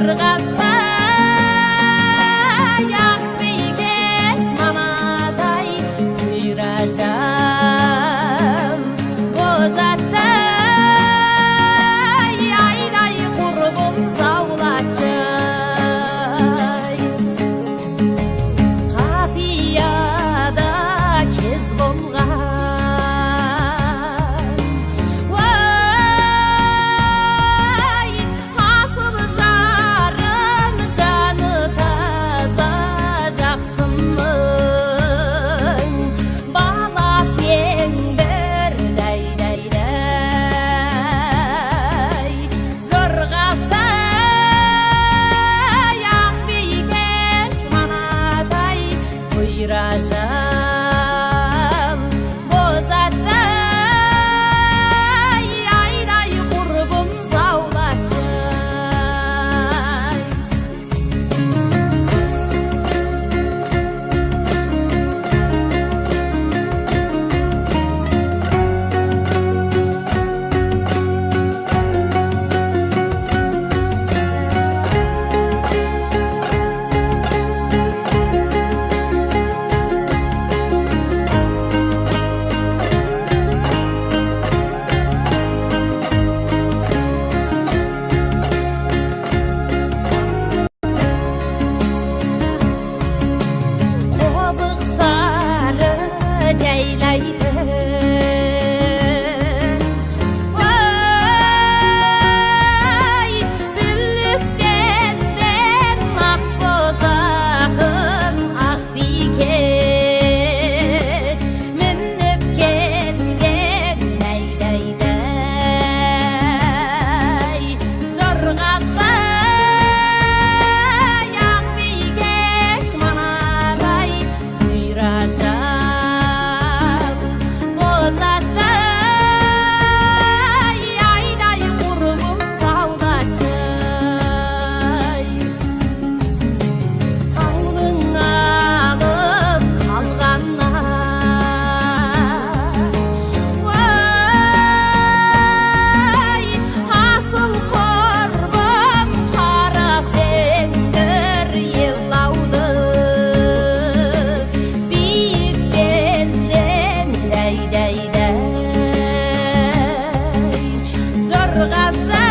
Жорғасы Ақбикеш манадай, бұйра жал бозаттай, айдай құрбым заулатчай. Қапияда кез болған, ой, асыл жарым, жаны таза жақсының баласы ең бір, дәй дәй дәй. Жорғасы Ақбикеш манадай, бұйра жал бозаттай, айдай құрбым заулатчай. Қобық сары жайлайтын, ой, бүліктерден ақ бозатын Ақбикеш мініп келген, дәй дәй дәй. Жорғасы Ақбикеш манадай, бұйра жал бозаттай, айдай құрбым заулатчай. Аулың алыс қалғаннан, ой, асыл құрбым, қара сендір елауды биік белден, дәй дәй дәй. Жорғасы